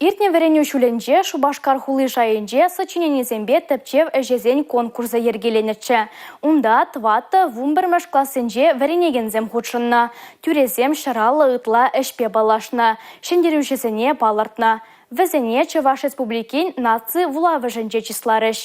Иртнӗ вӗренӳ ҫулӗнче Шупашкар хули шайӗнче сочиненисемпе тӗпчев ӗҫӗсен конкурсӗ йӗркеленӗччӗ. Унта тӑваттӑ вунпӗрмӗш классенче вӗренекенсем хутшӑннӑ. Тӳресем 150 ытла ӗҫпе паллашнӑ, ҫӗнтерӳҫӗсене палӑртнӑ. Вӗсене Чӑваш Республикин наци вулавӑшӗнче чысларӗҫ.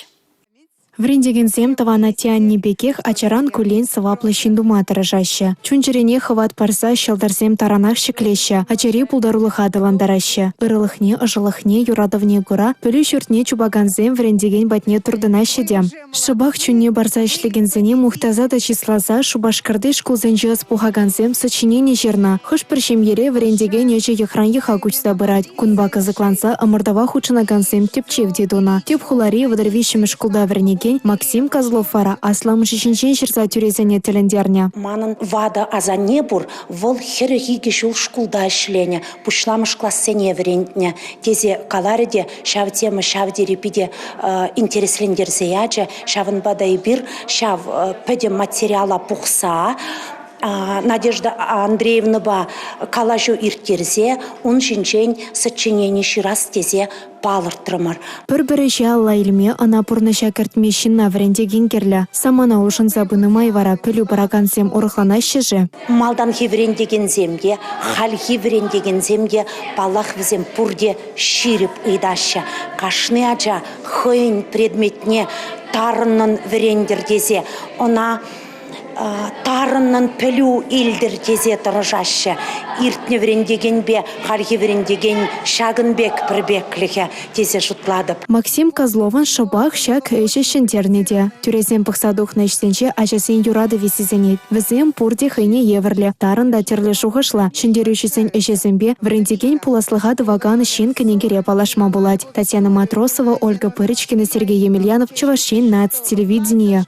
Вӗрентекенсем тӑван атте-анне пекех ачаран куллен сӑваплӑ ҫын тума тӑрӑшаҫҫӗ. Чун-чӗрене хӑват парса ҫӑлтӑрсем таранах ҫӗклеҫҫӗ, ачари пултарулӑха аталантараҫҫӗ. Ырӑлӑхне, ӑшӑлӑхне, юратӑвне кура пӗлӳ ҫуртне чупакансем вӗрентекен патне туртӑнаҫҫӗ те. Шӑпах чунне парса ӗҫлекенсене мухтаса та чысласа Шупашкарти шкулсенче ӑс пухакансем сочинени ҫырнӑ. Хӑш-пӗр ҫемьере вӗрентекен ӗҫӗ йӑхран йӑха куҫса пырать. Кунпа кӑсӑкланса ӑмӑртӑва хутшӑнакансем тӗпчев те тунӑ. Тӗп хулари 33-мӗш шкулта вӗренекен Максим Козлов вара асламӑшӗ ҫинчен ҫырса тӳресене тӗлӗнтернӗ. Манӑн ватӑ асанне пур, вӑл 42 ҫул шкулта ӗҫленӗ, пуҫламӑш классене вӗрентнӗ, тесе каларӗ те ҫав тема ҫав тери питӗ интереслентерсе ячӗ. Ҫавӑнпа та эпир ҫав пӗтӗм материала пухса Надежда Андреевнӑпа калаҫу ирттерсе ун ҫинчен сочинени ҫырас тесе палӑртрӑмӑр. Пӗр-пӗр ӗҫе алла илме, ӑна пурнӑҫа кӗртме ҫынна вӗрентекен кирлӗ. Самана улшӑнса пынӑ май вара пӗлӳ паракансем урӑхланаҫҫӗ-ши? Малтанхи вӗрентекенсем те, хальхи вӗрентекенсем те, паллах, вӗсем пурте ҫирӗп ыйтаҫҫӗ. Кашни ача хӑйӗн предметне тарӑннӑн вӗрентӗр тесе ӑна тарӑннӑн пӗлӳ илтӗр тесе тӑрӑшаҫҫӗ. Иртнӗ вӗрентекенпе хальхи вӗрентекен ҫакӑн пек пӗрпеклӗхӗ тесе шутлатӑп. Максим Козловӑн шӑпах ҫак ӗҫӗ ҫӗнтернӗ те. Тӳресем пӑхса тухнӑ ӗҫсенче ачасен юратӑвӗ сисӗнет. Вӗсем пурте хӑйне евӗрлӗ, тарӑн та тӗрлӗ шухӑшлӑ. Ҫӗнтерӳҫӗсен ӗҫӗсемпе вӗрентекен пуласлӑха тӑвакан ҫын кӗнекере паллашма пулать. Татьяна Матросова, Ольга Пырочкина, Сергей Емельянов, Чӑваш Ен наци телевиденийӗ.